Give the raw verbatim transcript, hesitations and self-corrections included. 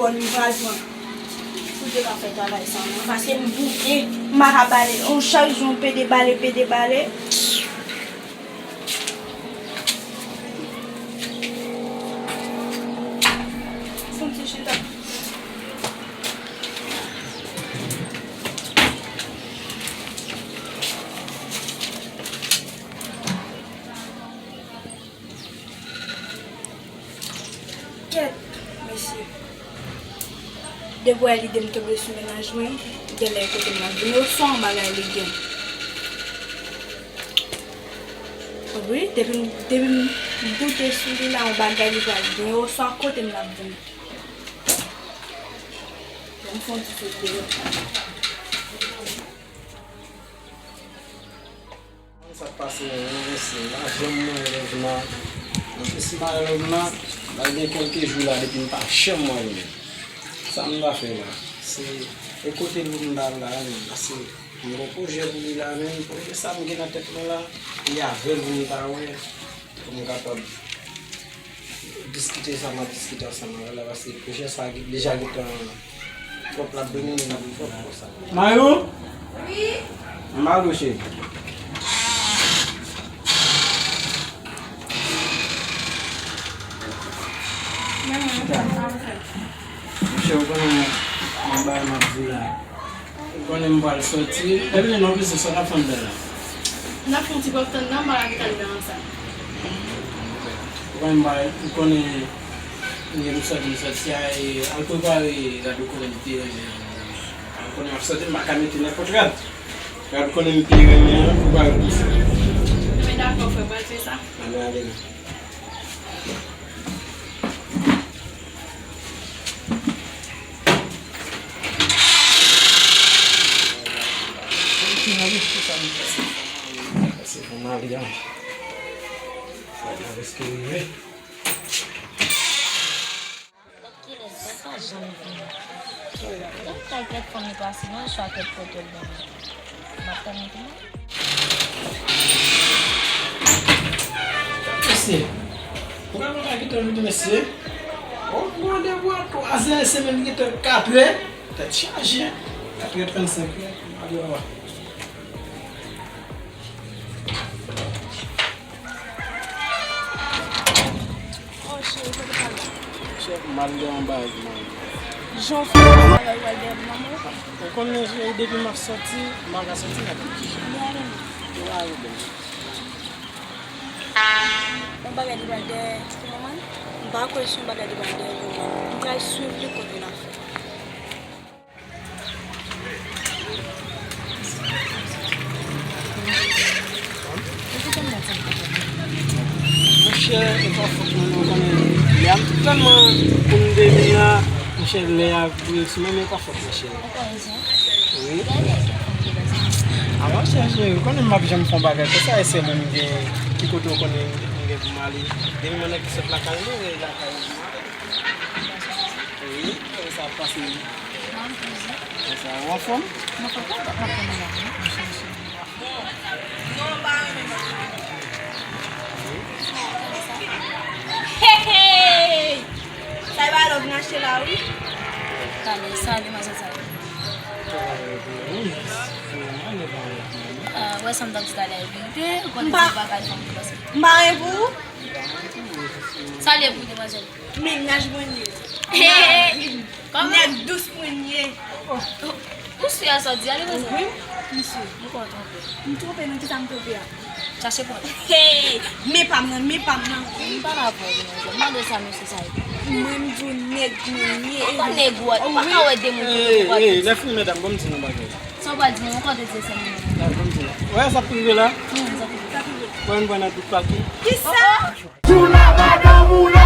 Bon, li pral pran. Pou te ka fè travay sa, non? Paske m bouke, m pa ka bale. On chak jou, m pede bale, pede bale. Fon ti chita. Kèt, mesye. Depi w wè lide m tonbe sou mennaj mwen, genlè kote m ap vini, oswa yon bagay li gen. Wi, depi m, depi m doute sou li la, yon bagay li pral gen, oswa kote m ap vini. Bon, m fè yon ti sot deyò. Sa k pase, mwen renmen si m pa janm wè Lovna. Mwen te si m pa wè Lovna, la gen kèlke jou la depi m pa janm wè li menm. Sa m ta fè la? Se, e kote l pou m ta al la menm? Paske m gon pwojè pou li la menm. Pwojè sa m gen nan tèt mwen la, e avè l pou m ta wè. Pou m kapab diskite sa m ap diskite ansanm avè l la, paske pwojè sa a deja gentan twòp, l ap domine m, l ap twòp konsa. Mayou? Wi? Anba dosye. Chita. Monchè, ou konnen yon bagay m ap di w la. Ou konnen m pral sòti. Evelyn, non, plis sa n ap fè anndan la. N ap fè yon ti pòv tann nan, m pa ka kite anndan an sa. Ou konnen m pral, ou konnen lè m sòti, m sòti a, e, al prepare rad ou konnen m te renmen an. Ou konnen m ap sòti, m pa ka mete nenpòt rad. Rad ou konnen m te renmen an, prepare l pou sa. Ebyen dakò, frè, m pral fè sa. Ann ale la. Kilès, sa pa janm vini. Kèk kay kèk fanmi pase, non, swa kèk foto l ban mwen. M ap tann li tou. Mesye, ou pa ka kite m tou, mesye. Ou pran randevou a twa zè, se menm li gentan katrè. Tèt chaje. Katrè trannsenk, wi. Ade, papa. Oh, cheri, kote w pral la? Cheri, m al dèyè yon bagay pou mwen. Jan w fè sa la, w al dèyè pou manman w? Ou konnen, cheri, depi m ap sòti, m pa ka sòti nan tout kichen. Ou ale byen. Yon bagay li pral dèyè pou manman l? M pa kwè se yon bagay li pral dèyè pou manman l. M pral swiv li kote l ap fè. Monchè, e pa fòt mwen non, ou konnen, lè a m tèlman pou m te vin la, monchè, lè a voye sou mwen, men e pa fòt mwen, cheri. Wi. A monchè, cheri, ou konnen m ap janm fè yon bagay konsa, e sèl ou m gen, ki kote ou konnen m gen pou m ale. Depi mwen nèg ki sot lakay mwen, e lakay ou pou m ale. Wi, kòman sa ap pase? Mwen anfòm. Konsa, ou anfòm? Mwen kontan, mwen kontan, mwen kontan. Hey, hey! Sa e pa lòv n achte la, wi. Tande, sa demwazèl sa ye? Ah, wè sa m t ap di talè a, verite, ou konnen se bagay fanm ki pase. M pa gen pou ou? Sa l ye pou demwazèl? Mennaj mwen ye. Hey! Kòman? Nèg dous mwen ye. Ou sou a sa w di a, li bezwen. Wi, misye. M kwè w twonpe. M twonpe nan kisa m twonpe a? Chache pran. Hey! Men pa m nan, men pa m nan. M pa la pran demwazèl. Mande sa mesye sa ye. Mwen m di w nèg mwen ye. Ou pa nèg ou, ou pa ka wè de moun ki pou. Hey, hey, lè fin medam, bon m di nou bagay. Sa w pral di mwen, ou konte di se mwen. Bon m di nou. Wè sa k rive la? Wi, sa k rive. Mwen m pran nan tout pati. Kisa? Tou la madanm ou la.